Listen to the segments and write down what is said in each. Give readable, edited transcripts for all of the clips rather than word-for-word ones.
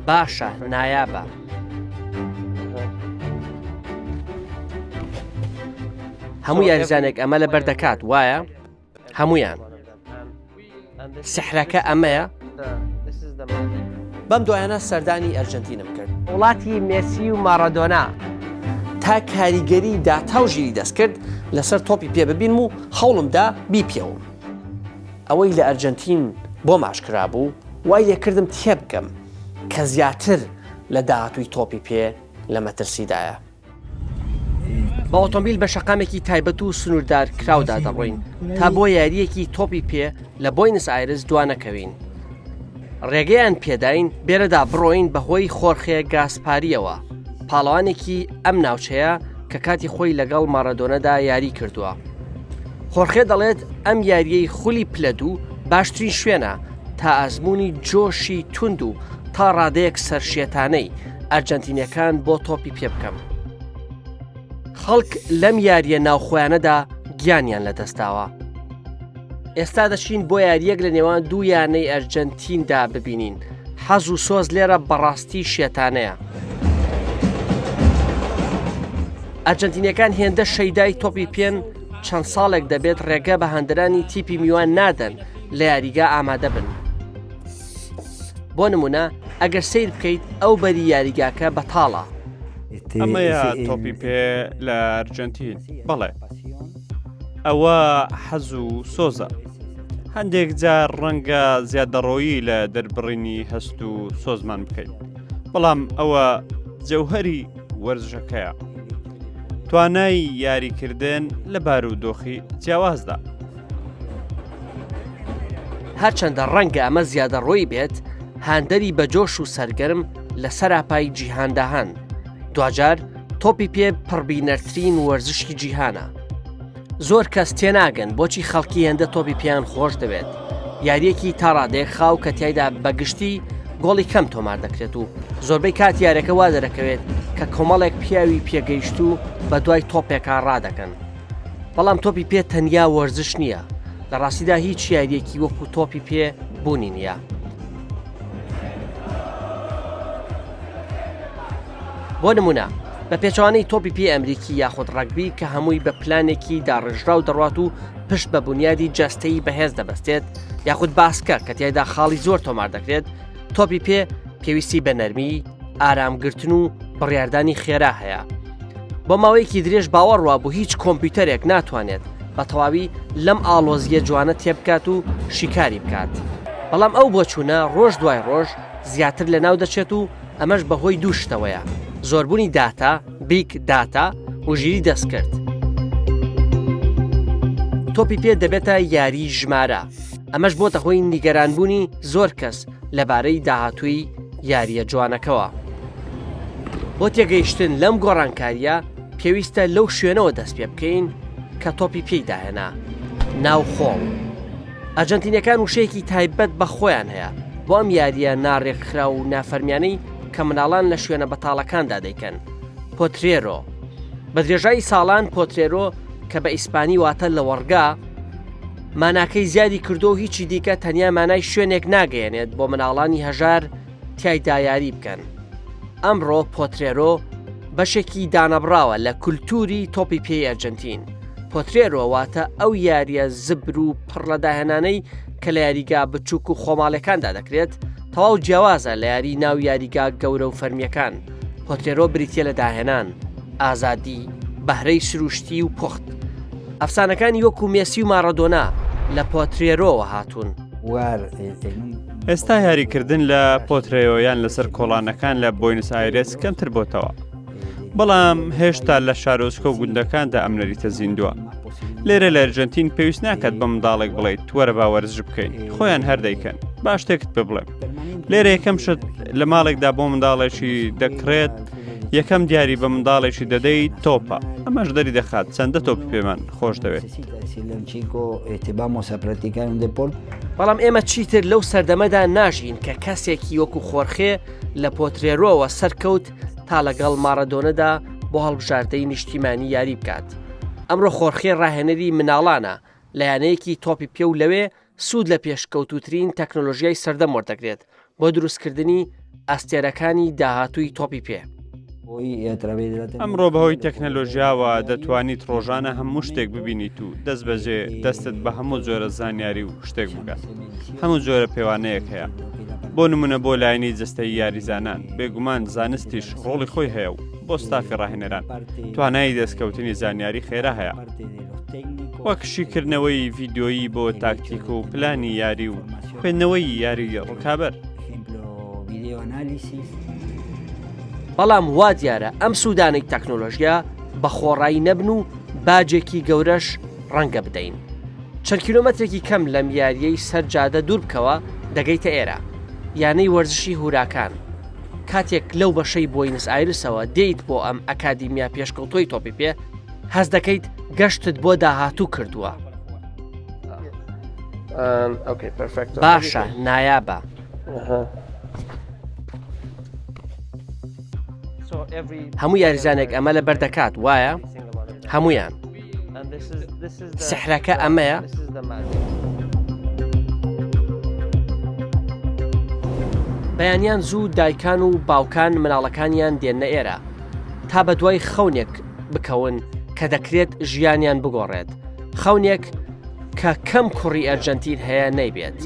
باشە، نایابە. هەموو یاریزانێک ئەمە لەبەر دەکات، وایە؟ هەمویان. سحرەکە ئەمەیە؟ بەم دوایانە سەردانی ئەرجەنتینم کرد. وڵاتی مێسی و ماڕادۆنا. تا کاریگەری داتا و ژیری دەستکرد لەسەر تۆپی پێ ببینم و هەوڵمدا بیپێوم. ئەوەی لە ئەرجەنتین بۆم ئاشکرا بوو، وای لێکردم تێبگەم کە زیاتر لە داهاتووی تۆپی پێ لە مەترسیدایە. بە ئۆتۆمبیل بە شەقامێکی تایبەت و سنووردارکراودا دەڕۆین تا بۆ یارییەکی تۆپی پێ لە بۆینس ئایرس دوانەکەوین. ڕێگەیان پێداین بێرەدا بڕۆین بەهۆی خۆرخێ گاسپارییەوە، پاڵەوانێکی ئەم ناوچەیە کە کاتی خۆی لەگەڵ ماڕادۆنەدا یاری کردووە. خۆرخێ دەڵێت ئەم یارییەی خولی پلە دوو باشترین شوێنە تا ئەزموونی جۆشی توند و تا ڕادەیەک سەرشێتانەی ئەرجەنتینیەکان بۆ تۆپی پێ بکەم. خەڵک لەم یارییە ناوخۆیانەدا گیانیان لەدەستداوە. ئێستا دەچین بۆ یارییەک لە نێوان دوو یانەی ئەرجەنتیندا ببینین. حەز و سۆز لێرە بەڕاستی شێتانەیە. ئەرجەنتینیەکان هێندە شەیدای تۆپی پێن چەند ساڵێک دەبێت ڕێگە بە هەندرانی تیپی میوان نادەن لە یاریگا ئامادە بن. بۆ نمونە ئەگەر سەیر بکەیت ئەو بەری یاریگاکە بەتاڵە. ئەمەیە تۆپی پێ لە ئەرجەنتین بەڵێ ئەوە حەز و سۆزە. هەندێک جار ڕەنگە زیادەڕۆیی لە دەربڕینی هەست و سۆزمان بکەین بەڵام ئەوە جەوهری وەرزشەکەیە. توانای یاریکردن لە بارودۆخی جیاوازدا. هەرچەندە ڕەنگە ئەمە زیادەڕۆیی بێت، هاندەری بەجۆش و سەرگەرم لە سەراپای جیهاندا هەن. دواجار تۆپی پێ پڕبینەرترین وەرزشی جیهانە. زۆر کەس تێناگەن بۆچی خەڵکی هێندە تۆپی پێیان خۆش دەوێت. یارییەکی تا ڕادەیەک خاو کە تیایدا بەگشتی گۆڵی کەم تۆمار دەکرێت و زۆربەی کات یاریەکە وا دەرەکەوێت کە کۆمەڵێک پیاوی پێگەیشتوو بە دوای تۆپێکا ڕادەکەن. بەڵام تۆپی پێ تەنیا وەرزش نییە، لە ڕاستیدا هیچ یارییەکی وەکو تۆپی پێ بوونی نییە. بۆ نمونە بە پێچەوانەی تۆپی پێی ئەمریکی یاخود ڕەگبی کە هەمووی بە پلانێکی داڕێژراو دەڕوات و پشت بە بونیادی جەستەیی بەهێز دەبەستێت یاخود باسکە کە تیایدا خاڵی زۆر تۆمار دەکرێت تۆپی پێ پێویستی بە نەرمی ئارامگرتن و بڕیاردانی خێرا هەیە. بۆ ماوەیەکی درێژ باوەڕ وابوو هیچ کۆمپیوتەرێک ناتوانێت بە تەواوی لەم ئاڵۆزییە جوانە تێبگات و شیکاری بکات. بەڵام ئەو بۆچوونە ڕۆژ دوای ڕۆژ زیاتر لەناو دەچێت و ئەمەش بەهۆی دوو شتەوەیە، زۆربوونی داتا، big data، و ژیری دەستکرد. تۆپی پێ دەبێتە یاریی ژمارە، ئەمەش بۆتە هۆی نیگەرانبوونی زۆر کەس لەبارەی داهاتووی یارییە جوانەکەوە. بۆ تێگەیشتن لەم گۆڕانکارییە پێویستە لەو شوێنەوە دەست پێ بکەین کە تۆپی پێی داهێنا، ناو خۆڵ. ئەرجەنتینیەکان وشەیەکی تایبەت بە خۆیان هەیە بۆ ئەم یارییە ناڕێکخراو و نافەرمیانەی کە مناڵان لە شوێنە بەتاڵەکاندا دەیکەن، پۆترێرۆ. بە درێژایی ساڵان پۆترێرۆ کە بە ئیسپانی واتە لەوەڕگا، ماناکەی زیادی کردووە و هیچی دیکە تەنیا مانای شوێنێک ناگەیەنێت بۆ مناڵانی هەژار تیایدا یاری بکەن. ئەمڕۆ پۆترێرۆ بەشێکی دانەبڕاوە لە کولتووری تۆپی پێی ئەرجەنتین. پۆترێرۆ واتە ئەو یارییە زبر و پڕ لە داهێنانەی کە لە یاریگا بچووک و خۆماڵیەکاندا دەکرێت، تەواو جیاوازە لە یاری ناو یاریگا گەورە و فەرمییەکان. پۆترێرۆ بریتییە لە داهێنان، ئازادی، بەهرەی سروشتی و پوخت. ئەفسانەکانی وەکو مێسی و ماڕادۆنا لە پۆترێرۆوە هاتوون. ئێستا یاریکردن لە پۆترێۆ یان لەسەر کۆڵانەکان لە بۆینس ئایرس کەمتر بۆتەوە. بەڵام هێشتا لە شارۆچکە و گوندەکاندا ئەم نەریتە زیندووە. لێرە لە ئەرجەنتین پێویست ناکات بە منداڵێک بڵێیت وەرە با وەرزش بکەین، خۆیان هەر دەیکەن. با شتێکت پێ بڵێم. لێرە یەکەم شت لە ماڵێکدا بۆ منداڵێکی دەکڕێت، یەکەم دیاری بە منداڵێکی دەدەی تۆپە ئەمەش دەری دەخات چەندە تۆپی پێمان خۆش دەوێت. بەڵام ئێمە چیتر لەو سەردەمەدا ناژین کە کەسێکی وەکو خۆرخێ لە پۆترێرۆوە سەرکەوت تا لەگەڵ ماڕادۆنەدا بۆ هەڵبژاردەی نیشتیمانی یاری بکات. ئەمڕۆ خۆرخێ ڕاهێنەری مناڵانە لە یانەیەکی تۆپی پێ و لەوێ سوود لە پێشکەوتووترین تەکنۆلۆژیای سەردەم وەردەگرێت. بۆ دروستکردنی ئەستێرەکانی داهاتووی تۆپی پێ. ئەمڕۆ بەهۆی تەکنەلۆژیاوە دەتوانیت ڕۆژانە هەموو شتێک ببینیت و دەست بەجێ دەستت بە هەموو جۆرە زانیاری و شتێک بگات هەموو جۆرە پێوانەیەک هەیە بۆ نمونە بۆ لایەنی جستەی یاریزانان بێگومان زانستیش ڕۆڵی خۆی هەیە و بۆ ستافی ڕاهێنەران توانایی دەستکەوتنی زانیاری خێرا هەیە وەک شیکردنەوەی ڤیددیۆیی بۆ تاکتیک و پلانی یاری و خوێندنەوەی یاری ڕکابەر. بەڵام وا دیارە ئەم سوودانەی تەکنۆلۆژیا بە خۆڕایی نەبن و باجێکی گەورەش ڕەنگە بدەین. چەند کیلۆمەترێکی کەم لەم یارییەی سەر جادە دوور بکەوە دەگەیتە ئێرە، یانەی وەرزشی هوراکان. کاتێک لەو بەشەی بۆینس ئایرسەوە دێیت بۆ ئەم ئەکادیمیا پێشکەوتووەی تۆپی پێ، هەست دەکەیت گەشتت بۆ داهاتوو کردووە. باشە، نایابە. هەموو یاریزانێک ئەمە لەبەر دەکات وایە؟ هەمویان. سحرەکە ئەمەیە؟ بەیانیان زوو دایکان و باوکان مناڵەکانیان دێنە ئێرە تا بە دوای خەونێک بکەون کە دەکرێت ژیانیان بگۆڕێت خەونێک کە کەم کوڕی ئەرجەنتین هەیە نەیبێت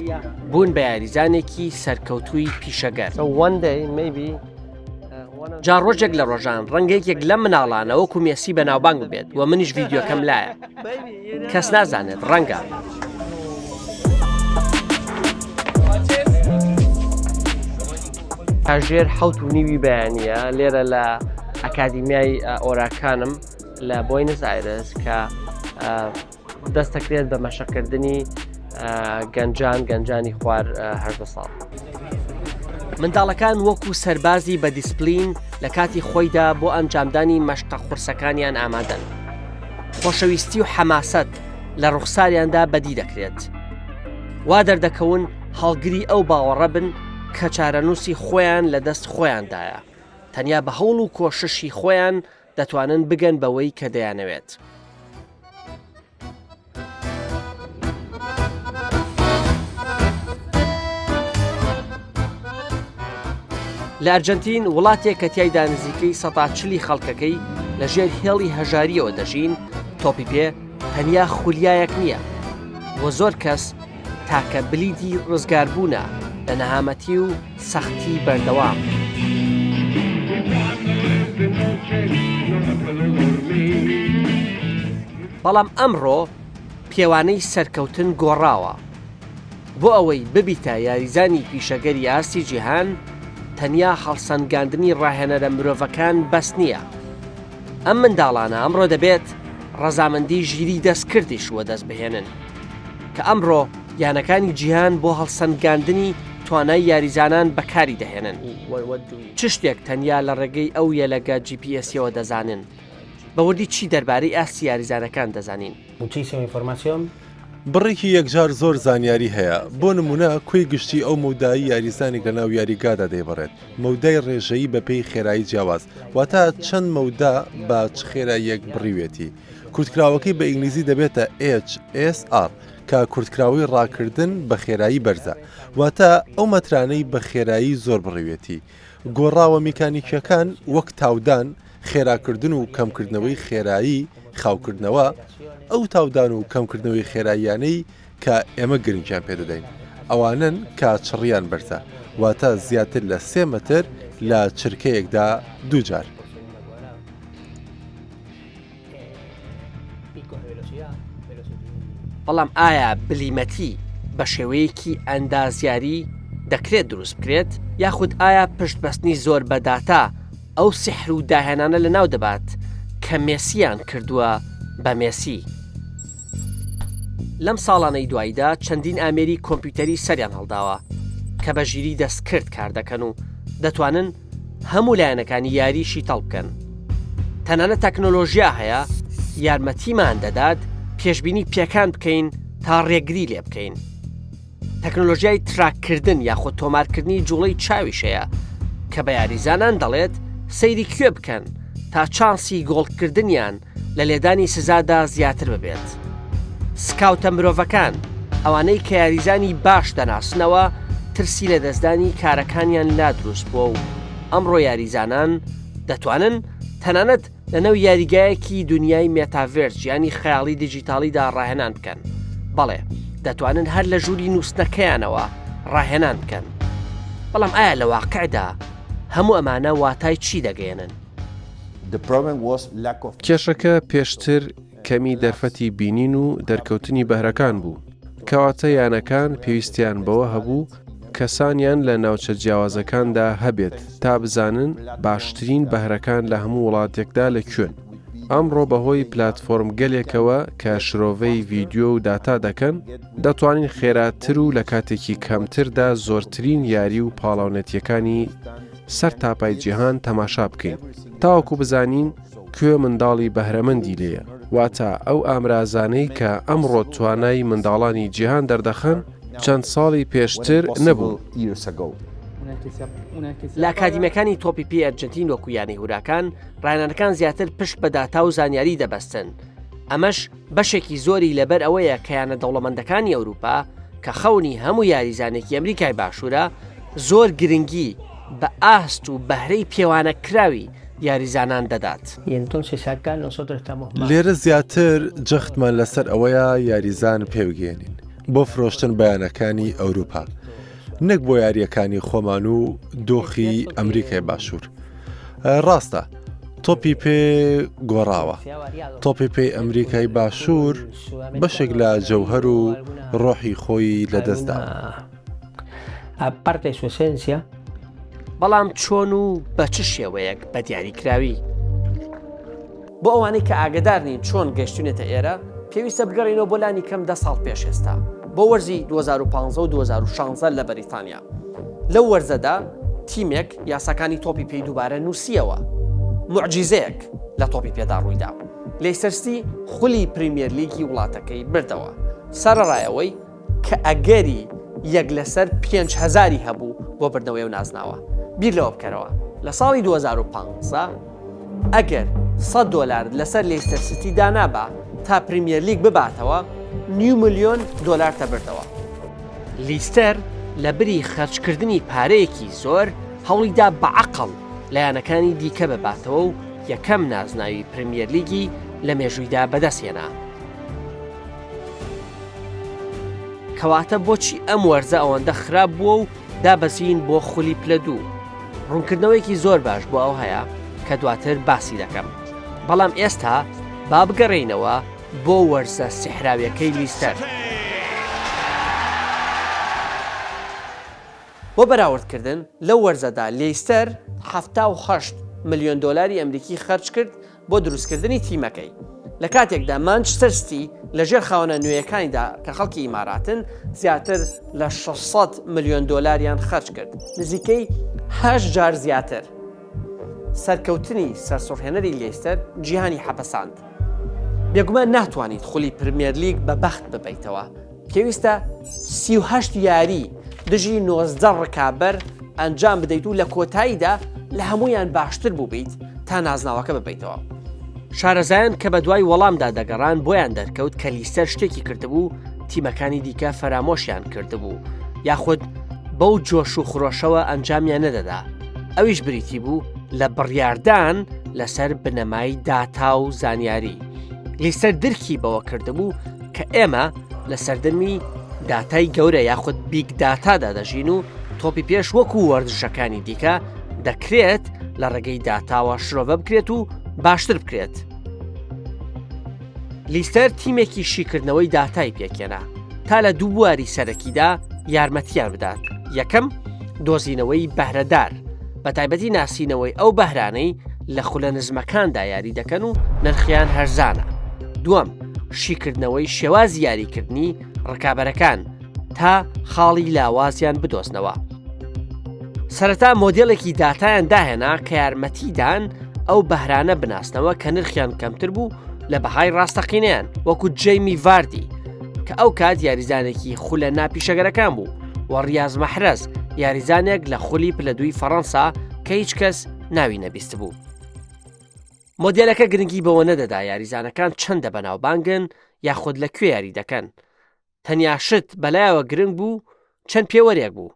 بوون بە یاریزانێکی سەرکەوتووی پیشەگەر. جا ڕۆژێک لە ڕۆژان ڕەنگە یەکێک لەم مناڵانە وەکو مێسی بەناوبانگ ببێت و منیش ڤیدیۆکەم لایە کەس نازانێت ڕەنگە. کاژێر حەوت و نیوی بەیانە لێرە لە ئەکادیمیای ئۆراکانم لە بۆینس ئایرس کە دەست دەکرێت بە مەشقکردنی گەنجان گەنجانی خوار هەدە ساڵ. منداڵەکان وەکو سەربازی بە دیسپلین لە کاتی خۆیدا بۆ ئەنجامدانی مەشقە قورسەکانیان ئامادەن. خۆشەویستی و حەماسەت لە ڕوخساریاندا بەدی دەکرێت. وا دەردەکەون هەڵگری ئەو باوەڕە بن کە چارەنووسی خۆیان لە دەست خۆیاندایە، تەنیا بە هەوڵ و کۆششی خۆیان دەتوانن بگەن بەوەی کە دەیانەوێت. لە ئەرجەنتین وڵاتێک کە تیایدا نزیکەی سەتا چلی خەڵکەکەی لە ژێر هێڵی هەژاریەوە دەژین تۆپی پێ تەنیا خولیایەک نییە بۆ زۆر کەس تاکە بلیتی ڕزگاربوونە لە نەهامەتی و سەختی بەردەوام. بەڵام ئەمڕۆ پێوانەی سەرکەوتن گۆڕاوە. بۆ ئەوەی ببیتە یاریزانی پیشەگەری ئاستی جیهان، تەنیا هەڵسەنگاندنی ڕاهێنەرە مرۆڤەکان بەس نییە. ئەم منداڵانە ئەمڕۆ دەبێت ڕەزامەندی ژیری دەستکردیش وەدەست بهێنن، کە ئەمڕۆ یانەکانی جیهان بۆ هەڵسەنگاندنی توانای یاریزانان بەکاری دەهێنن. چ شتێک تەنیا لە ڕێگەی ئەو یەلەگە جی پی ئێسیەوە دەزانن؟ بە وردی چی دەربارەی ئاستی یاریزانەکان دەزانین؟ بڕێکی یەکجار زۆر زانیاری هەیە، بۆ نموونە کۆی گشتی ئەو مەودایەی یاریزانێک لەناو یاریگادا دەیبڕێت، مەودای ڕێژەیی بەپێی خێرایی جیاواز، واتە چەند مەودا بە چ خێراییەک بڕیوێتی. کورتکراوەکەی بە ئینگلیزی دەبێتە HSR کە کورتکراوەی ڕاکردن بە خێرایی بەرزە، واتە ئەو مەترانەی بە خێرایی زۆر بڕیوێتی. گۆڕاوە میکانیکییەکان وەک تاودان، خێراکردن و کەمکردنەوەی خێرایی، خاوکردنەوە، ئەو تاودان و کەمکردنەوەی خێراییانەی کە ئێمە گرنگیان پێدەدەین ئەوانەن کە چڕییان بەرزە، واتە زیاتر لە سێ مەتر لە چرکەیەکدا دووجار. بەڵام ئایا بلیمەتی بە شێوەیەکی ئەندازیاری دەکرێت دروست بکرێت؟ یاخود ئایا پشتبەستنی زۆر بە داتا ئەو سیحر و داهێنانە لەناو دەبات کە مێسییان کردووە بە مێسی؟ لەم ساڵانەی دواییدا چەندین ئامێری کۆمپیوتەری سەریان هەڵداوە کە بە ژیری دەستکرد کار دەکەن و دەتوانن هەموو لایەنەکانی یاری شیتەڵ بکەن. تەنانەت تەکنۆلۆژیا هەیە یارمەتیمان دەدات پێشبینی پێکان بکەین تا ڕێگری لێ بکەین. تەکنۆلۆژیای تراککردن یاخود تۆمارکردنی جوڵەی چاویش هەیە کە بە یاریزانان دەڵێت سەیری کوێ بکەن تا چانسی گۆڵکردنیان لە لێدانی سزادا زیاتر ببێت. سکاوتە مرۆڤەکان، ئەوانەی کە یاریزانی باش دەناسنەوە، ترسی لەدەستدانی کارەکانیان لا دروست بووە و ئەمڕۆ یاریزانان دەتوانن تەنانەت لەناو یاریگایەکی دنیای مێتاڤێرس یانی خەیاڵی دیجیتاڵیدا ڕاهێنان بکەن. بەڵێ، دەتوانن هەر لە ژووری نووستنەکەیانەوە ڕاهێنان بکەن. بەڵام ئایا لە واقعدا هەموو ئەمانە واتای چی دەگەیەنن؟ کێشەکە پێشتر کەمی دەرفەتی بینین و دەرکەوتنی بەهرەکان بوو، کەواتە یانەکان پێویستیان بەوە هەبوو کەسانیان لە ناوچە جیاوازەکاندا هەبێت تا بزانن باشترین بەهرەکان لە هەموو وڵاتێکدا لە کوێن. ئەمڕۆ بەهۆی پلاتفۆرمگەلێکەوە کە شرۆڤەی ڤیدیۆ و داتا دەکەن، دەتوانین خێراتر و لە کاتێکی کەمتردا زۆرترین یاری و پاڵاونەتییەکانی سەرتاپای جیهان تەماشا بکەین تاوەکو بزانین کوێ منداڵی بەهرەمەندی لێیە، واتە ئەو ئامرازانەی کە ئەمڕۆ توانای منداڵانی جیهان دەردەخەن چەند ساڵی پێشتر نەبوون. لە ئەکادیمیەکانی تۆپی پێی ئەرجەنتین وەکو یانەی هوراکان، ڕاهێنانەکان زیاتر پشت بە داتا و زانیاری دەبەستن، ئەمەش بەشێکی زۆری لەبەر ئەوەیە کە یانە دەوڵەمەندەکانی ئەوروپا کە خەونی هەموو یاریزانێکی ئەمریکای باشوورە زۆر گرنگی بە ئاست و بەهرەی پێوانەکراوی یاریزانان دەدات. لێرە زیاتر جەختمان لەسەر ئەوەیە یاریزان پێبگەیەنین بۆ فرۆشتن بە یانەکانی ئەوروپا نەک بۆ یارییەکانی خۆمان و دۆخی ئەمریکای باشوور. ڕاستە تۆپی پێ گۆڕاوە تۆپی پێی ئەمریکای باشوور بەشێک لە جەوهەر و ڕۆحی خۆی لەدەستداوە. بەڵام چۆن و بە چ شێوەیەک بە دیاریکراوی؟ بۆ ئەوانەی کە ئاگدار نین چۆن گەشتونێتە ئێرە پێویستە بگەڕینەوە بۆ لانی کەم دە ساڵ پێش ئێستا بۆ وەرزی 2015 و 2016 لە بەریتانیا لەو وەرزەدا تیمێک یاساکانی تۆپی پێی دووبارە نووسیەوە موعجیزەیەک لە تۆپی پێدا ڕوویدا لێستەر سیتی خولی پریمیەرلیگی وڵاتەکەی بردەوە سەرەڕای ئەوەی کە ئەگەری یەک لەسەر 5000ی هەبوو بۆ بردنەوەی ئەو نازناوە. بیر لەوە بکەرەوە لە ساڵی 2015 ئەگەر 100 دۆلارت لەسەر لێستەر سیتی دانابا تا پریمیەرلیگ بباتەوە نیو ملیۆن دۆلارتە بردەوە. لیستەر لە بری خەرجکردنی پارەیەکی زۆر هەوڵیدا بە عەقڵ لە یانەکانی دیکە بباتەوە و یەکەم نازناوی پریمیەرلیگی لە مێژوویدا بەدەستهێنا. کەواتە بۆچی ئەم وەرزە ئەوەندە خراپ بووە و دابەزین بۆ خولی پلە دوو؟ ڕوونکردنەوەیەکی زۆر باش بۆ ئەو هەیە کە دواتر باسی دەکەم. بەڵام ئێستا با بگەڕێینەوە بۆ وەرزە سیحراویەکەی لیستەر. بۆ بەراوردکردن، لەو وەرزەدا لێیستەر 78 ملیۆن دۆلاری ئەمریکی خەرج کرد بۆ دروستکردنی تیمەکەی، لە کاتێکدا مانچستەر ستی لەژێر خاوەنە نوێیەکانیدا کە خەڵکی ئیماراتن، زیاتر لە 600 ملیۆن دۆلاریان خەرج کرد، نزیکەی هەشت جار زیاتر. سەرکەوتنی سەرسوڕهێنەری لێیستەر جیهانی حەپەساند. بێگومان ناتوانیت خولی پرمیەرلیگ بە بەخت ببەیتەوە، پێویستە 38 یاری دژی 19 ڕکابەر ئەنجام بدەیت و لە کۆتاییدا لە هەمویان باشتر بووبیت تا نازناوەکە ببیتەوە. شارەزایان کە بەدوای وەڵامدا دەگەڕان بۆیان دەرکەوت کە لیستەر شتێکی کردبوو تیمەکانی دیکە فەرامۆشیان کردبوو یاخود بەو جۆش و خرۆشەوە ئەنجامیان نەدەدا ئەویش بریتی بوو لە بڕیاردان لەسەر بنەمای داتا و زانیاری لیستەر درکی بەوە کردبوو کە ئێمە لە سەردەمی داتای گەورە یاخود big data دا دەژین و تۆپی پێش وەکو وەرزشەکانی دیکە دەکرێت لە ڕێگەی داتاوە شرۆڤە بکرێت و باشتر بکرێت. لیستەر تیمێکی شیکردنەوەی داتای پێکهێنا تا لە دوو بواری سەرەکیدا یارمەتیان بدات یەکەم دۆزینەوەی بەهرەدار بە تایبەتی ناسینەوەی ئەو بەهرانەی لە خولە نزمەکاندا یاری دەکەن و نرخیان هەرزانە دووەم شیکردنەوەی شێوازی یاریکردنی ڕکابەرەکان تا خاڵی لاوازیان بدۆزنەوە. سەرەتا مۆدێلێکی داتایان داهێنا کە یارمەتیدان ئەو بەهرانە بناسنەوە کە نرخیان کەمتر بوو لە بەهای ڕاستەقینەیان وەکو جەیمی ڤاردی کە ئەو کات یاریزانێکی خولە ناپیشەگەرەکان بوو و ڕیاز مەحرەز یاریزانێک لە خولی پلە دووی فەڕەنسا کە هیچ کەس ناوی نەبیستبوو. مۆدێلەکە گرنگی بەوە نەدەدا یاریزانەکان چەندە بەناوبانگن یاخود لە کوێ یاری دەکەن تەنیا شت بەلایەوە گرنگ بوو چەند پێوەرێک بوو.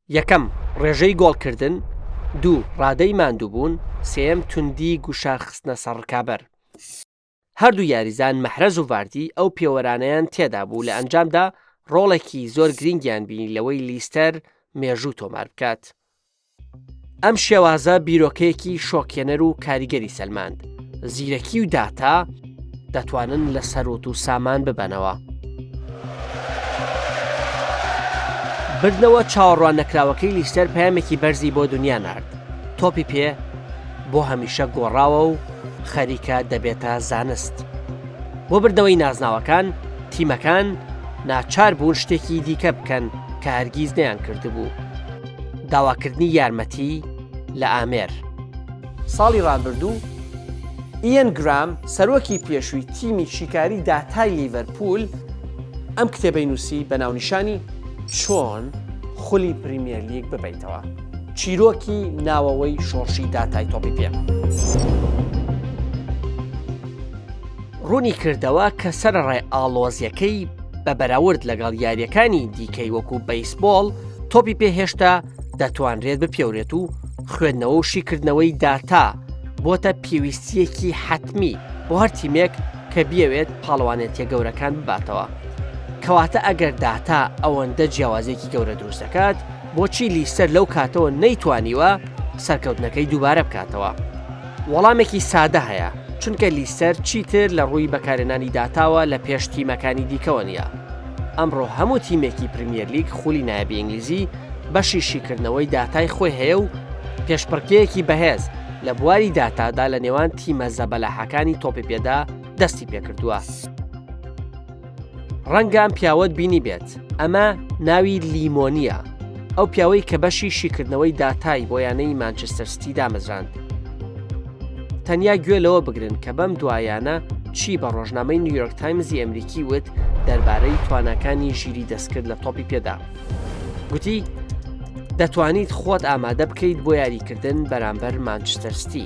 یەکەم، ڕێژەی گۆڵکردن، دوو، ڕادەی ماندووبوون، سێیەم، توندی گوشار خستنە سەر ڕکابەر. هەردوو یاریزان مەحرەز و ڤاردی ئەو پێوەرانەیان تێدابوو، لە ئەنجامدا ڕۆڵێکی زۆر گرینگیان بینی لەوەی لیستەر مێژوو تۆمار بکات. ئەم شێوازە بیرۆکەیەکی شۆکێنەر و کاریگەری سەلماند، زیرەکی و داتا دەتوانن لە سەروت و سامان ببەنەوە. بردنەوە چاوەڕوان نەکراوەکەی لیستەر پەیامێکی بەرزی بۆ دنیا نارد، تۆپی پێ بۆ هەمیشە گۆڕاوە و خەریکە دەبێتە زانست. بۆ بردنەوەی نازناوەکان، تیمەکان ناچار بوون شتێکی دیکە بکەن کە هەرگیز نەیانکردبوو، داواکردنی یارمەتی لە ئامێر. ساڵی ڕابردوو، ئیەن گرام، سەرۆکی پێشووی تیمی شیکاری داتای لیڤەرپوول، ئەم کتێبەی نووسی بە ناونیشانی چۆن خولی پریمیەرلیگ ببەیتەوە، چیرۆکی ناوەوەی شۆڕشی داتای تۆپی پێ. ڕوونی کردەوە کە سەرەڕای ئاڵۆزییەکەی بە بەراورد لەگەڵ یارییەکانی دیکەی وەکو بەیسبۆڵ، تۆپی پێ هێشتا دەتوانرێت بپێورێت و خوێندنەوە و شیکردنەوەی داتا بۆتە پێویستییەکی حەتمی بۆ هەر تیمێک کە بیەوێت پاڵەوانێتیە گەورەکان بباتەوە. کەواتە ئەگەر داتا ئەوەندە جیاوازییەکی گەورە دروست دەکات، بۆچی لیستەر لەو کاتەوە نەیتوانیوە سەرکەوتنەکەی دووبارە بکاتەوە؟ وەڵامێکی سادە هەیە، چونکە لیستەر چیتر لە ڕووی بەکارهێنانی داتاوە لە پێش تیمەکانی دیکەوە نییە. ئەمڕۆ هەموو تیمێکی پریمیەرلیگ خولی نایابی ئینگلیزی بەشی شیکردنەوەی داتای خۆی هەیە و پێشبڕکێیەکی بەهێز لە بواری داتادا لە نێوان تیمە زەبەلاحەکانی تۆپی پێدا دەستی پێکردووە. ڕەنگە ئەم پیاوەت بینیبێت، ئەمە ناوی لیمۆنییە، ئەو پیاوەی کە بەشی شیکردنەوەی داتای بۆ یانەی مانچستەر ستی دامەزراند. تەنیا گوێ لەوە بگرن کە بەم دوایانە چی بە ڕۆژنامەی نیویۆرک تایمزی ئەمریکی وت دەربارەی تواناکانی ژیری دەستکرد لە تۆپی پێدا. گوتی، دەتوانیت خۆت ئامادە بکەیت بۆ یاریکردن بەرامبەر مانچستەر ستی.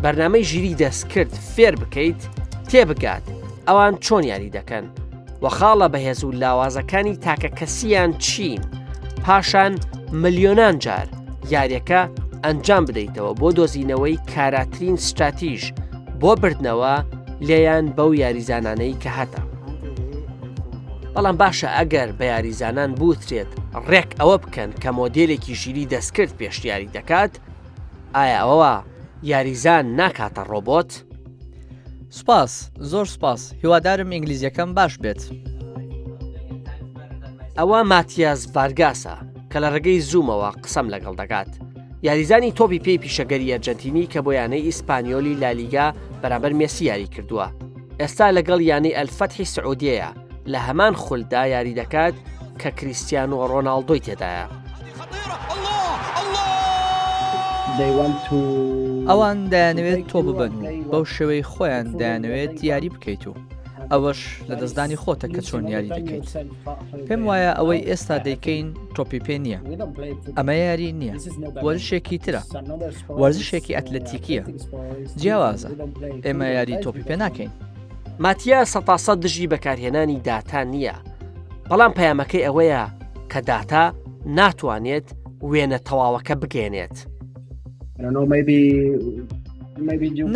بەرنامەی ژیری دەستکرد فێر بکەیت تێبگات ئەوان چۆن یاری دەکەن و خاڵە بەهێز و لاوازەکانی تاکە کەسیان چین پاشان ملیۆنان جار یاریەکە ئەنجام بدەیتەوە بۆ دۆزینەوەی کاراترین ستراتیژ بۆ بردنەوە لێیان بەو یاریزانانەی کە هەتە. بەڵام باشە ئەگەر بە یاریزانان بوترێت ڕێک ئەوە بکەن کە مۆدێلێکی ژیری دەستکرد پێشنیاری دەکات، ئایا ئەوە یاریزان ناکاتە ڕۆبۆت؟ سوپاس، زۆر سوپاس، هیوادارم ئینگلیزیەکەم باش بێت. ئەوە ماتیاس ڤارگاسە کە لە ڕێگەی زوومەوە قسەم لەگەڵ دەکات. یاریزانی تۆپی پێی پیشەگەری ئەرجەنتینی کە بۆ یانەی ئیسپانیۆلی لالیگا بەرامبەر مێسی یاری کردووە. ئێستا لەگەڵ یانەی ئەلفەتحی سعودیەیە لە هەمان خولدا یاری دەکات کە کریستیانۆ ڕۆناڵدۆی تێدایە. ئەوان دەیانەوێت تۆ ببەن و بەو شێوەی خۆیان دەیانەوێت یاری بکەیت و ئەوەش لە دەستدانی خۆتە کە چۆن یاری دەکەیت. پێم وایە ئەوەی ئێستا دەیکەین تۆپی پێ نییە. ئەمە یاری نییە، وەرزشێکی ترە. وەرزشێکی ئەتلەتیکیە جیاوازە ئێمە یاری تۆپی پێ ناکەین. ماتیا سەتاسەد دژی بەکارهێنانی داتا نییە، بەڵام پەیامەکەی ئەوەیە کە داتا ناتوانێت وێنە تەواوەکە بگەیەنێت.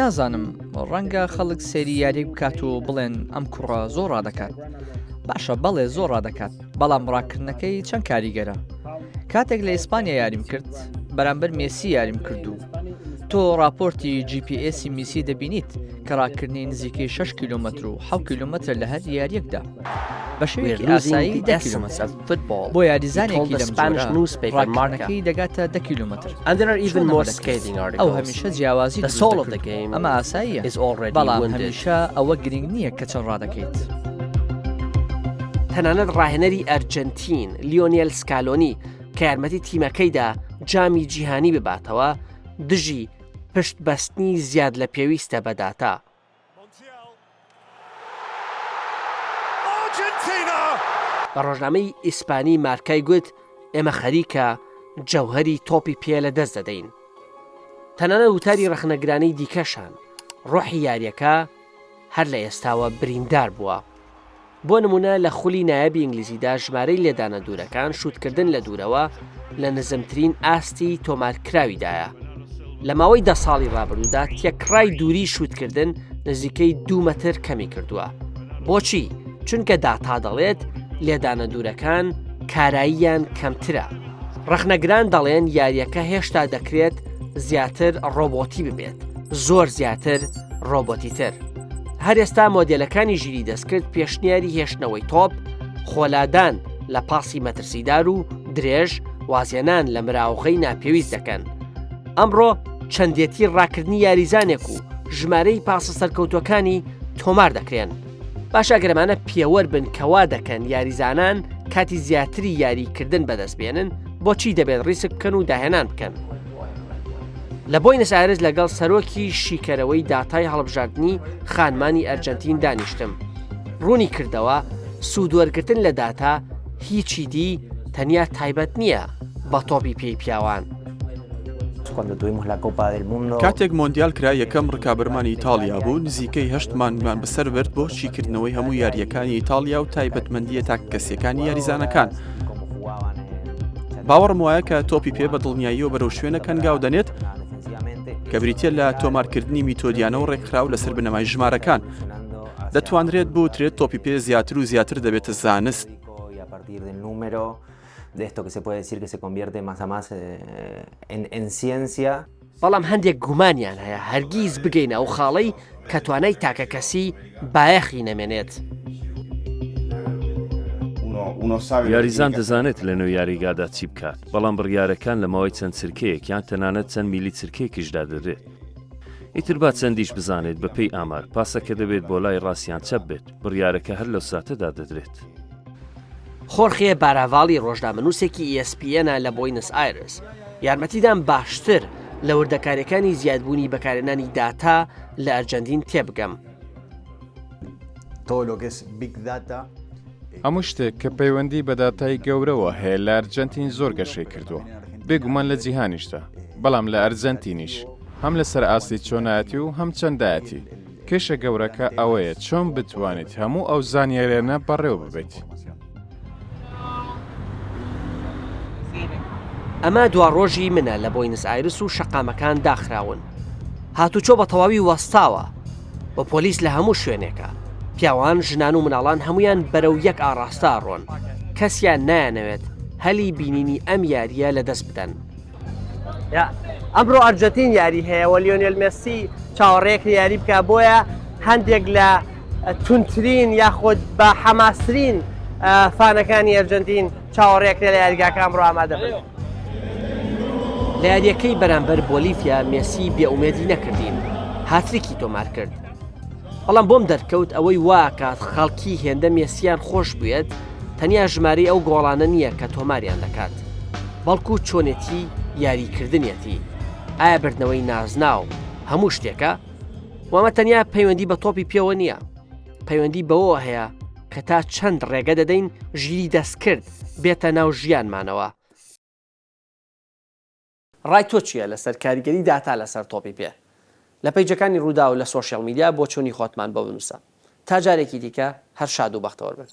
نازانم ڕەنگە خەڵک سەیری یاریێک بکات و بڵێن ئەم کوڕە زۆر ڕادەکات باشە بەڵێ زۆر ڕادەکات بەڵام ڕاکردنەکەی چەند کاریگەرە کاتێک لە ئیسپانیا یاریم کرد بەرامبەر مێسی یاریم کرد و تۆ راپۆرتی GPS میسی دەبینیت کە ڕاکردنی نزیکەی 6 کیلومتر و 6 کیلومتر لە هەر یاریەکدا بە شێوەیەکی ئاسایی 10 کیلومتر بۆ یاریزانێکی لەم جۆرە ڕاکردنەکەی دەگاتە 10 کیلومتر ئەو هەمیشە جیاوازی ئەمە ئاساییە بەڵام هەمیشە ئەوە گرنگ نییە کە چەند ڕادەکەیت. تەنانەت ڕاهێنەری ئەرجەنتین لیۆنێل سکالۆنی کە یارمەتی تیمەکەیدا جامی جیهانی بباتەوە دژی پشت بەستنی زیاد لە پێویستە بە داتا. بە ڕۆژنامەی ئیسپانی مارکای گوت ئێمە خەریکە جەوهەری تۆپی پێ لە دەست دەدەین. تەنانەت وتاری ڕەخنەگرانەی دیکەشان ڕۆحی یاریەکە هەر لە ئێستاوە بریندار بووە. بۆ نموونە لە خولی نایابی ئینگلیزیدا ژمارەی لێدانە دوورەکان، شووتکردن لە دوورەوە، لە نزمترین ئاستی تۆمارکراویدایە. لە ماوەی دە ساڵی ڕابردوودا تێکڕای دووری شووتکردن نزیکەی دوو مەتر کەمی کردووە. بۆچی؟ چونکە داتا دەڵێت لێدانە دوورەکان کاراییان کەمترە. ڕەخنەگران دەڵێن یارییەکە هێشتا دەکرێت زیاتر ڕۆبۆتی ببێت، زۆر زیاتر ڕۆبۆتیتر. هەر ئێستا مۆدێلەکانی ژیری دەستکرد پێشنیاری هێشتنەوەی تۆپ، خۆلادان لە پاسی مەترسیدار و درێژ، وازهێنان لە مراوغەی ناپێویست دەکەن. ئەمڕۆ چەندێتی ڕاکردنی یاریزانێک و ژمارەی پاسە سەرکەوتووەکانی تۆمار دەکرێن. باشە ئەگەر ئەمانە پێوەر بن کە وا دەکەن یاریزانان کاتی زیاتری یاریکردن بەدەست بێنن، بۆچی دەبێت ڕیسک بکەن و داهێنان بکەن؟ لە بۆینس ئایرس لەگەڵ سەرۆکی شیکەرەوەی داتای هەڵبژاردنی خانمانی ئەرجەنتین دانیشتم. ڕوونی کردەوە، سوودوەرگرتن لە داتا هیچی دی تەنیا تایبەت نییە بە تۆپی پێی پیاوان. کاتێک مۆندیال کرا یەکەم ڕکابەرمان ئیتاڵیا بوو، نزیکەی هەشت مانگمان بەسەر برد بۆ شیکردنەوەی هەموو یارییەکانی ئیتاڵیا و تایبەتمەندییە تاکەکەسییەکانی یاریزانەکان. باوەڕم وایە کە تۆپی پێ بە دڵنیاییەوە بەرەو شوێنێک هەنگاو دەنێت کە بریتییە لە تۆمارکردنی میتۆدیانە و ڕێکخراو لەسەر بنەمای ژمارەکان. دەتوانرێت بوترێت تۆپی پێ زیاتر و زیاتر دەبێتە زانست. بەڵام هەندێک گومانیان هەیە هەرگیز بگەینە ئەو خاڵەی کە توانای تاکەکەسی بایەخی نەمێنێت. یاریزان دەزانێت لەنێو یاریگادا چی بکات، بەڵام بڕیارەکان لە ماوەی چەند چرکەیەک یان تەنانەت چەند میلی چرکەیەکیشدا دەدرێت. ئیتر با چەندیش بزانێت بەپێی ئامار پاسەکە دەبێت بۆ لای ڕاست یان چەپ بێت، بڕیارەکە هەر لەو ساتەدا دەدرێت. خۆرخێ باراڤاڵی ڕۆژنامەنووسێکی ESPN ە لە بۆینس ئایرس، یارمەتیدان باشتر لە وردەکارییەکانی زیادبوونی بەکارهێنانی داتا لە ئەرجەنتین تێبگەم. هەموو شتێک کە پەیوەندی بە داتای گەورەوە هەیە لە ئەرجەنتین زۆر گەشەی کردووە، بێگومان لە جیهانیشدا، بەڵام لە ئەرجەنتینیش، هەم لەسەر ئاستی چۆنایەتی و هەم چەندایەتی. کێشە گەورەکە ئەوەیە چۆن بتوانیت هەموو ئەو زانیاریانە بەڕێوە ببەیت. ئەمە دوا ڕۆژی منە لە بۆینس ئایرس و شەقامەکان داخراون. هاتوچۆ بە تەواوی وەستاوە و پۆلیس لە هەموو شوێنێکە. پیاوان، ژنان و مناڵان هەموویان بەرەو یەک ئاڕاستە ئەڕۆن. کەسیان نایانەوێت هەلی بینینی ئەم یارییە لەدەست بدەن. ئەمڕۆ ئەرجەنتین یاری هەیە و لیۆنێل مێسی چاوەڕێکە یاری بکە بۆیە هەندێک لە تونترین یاخود بە حەماسترین فانەکانی ئەرجەنتین چاوەڕێکرێ لە یاریگاکە ئەمڕۆ ئامادە بن. لە یارییەکەی بەرامبەر بۆلیڤیا مێسی بێئومێدی نەکردین، هاتریکی تۆمارکرد. بەڵام بۆم دەرکەوت ئەوەی واکات خەڵکی هێندە مێسییان خۆش بوێت، تەنیا ژمارەی ئەو گۆڵانە نییە کە تۆماریان دەکات، بەڵکو چۆنێتی یاریکردنیەتی. ئایا بردنەوەی نازناو هەموو شتێکە؟ و ئەمە تەنیا پەیوەندی بە تۆپی پێوە نییە، پەیوەندی بەوەوە هەیە کە تا چەند ڕێگە دەدەین ژیری دەستکرد بێتە ناو ژیانمانەوە. ڕای تۆ چییە لەسەر کاریگەری داتا لەسەر تۆپی پێ؟ لە پەیجەکانی ڕووداو لە سۆشیاڵ میدیا بۆچوونی خۆتمان بۆ بنووسە. تا جارێکی دیکە هەر شاد و بەختەوەر بن.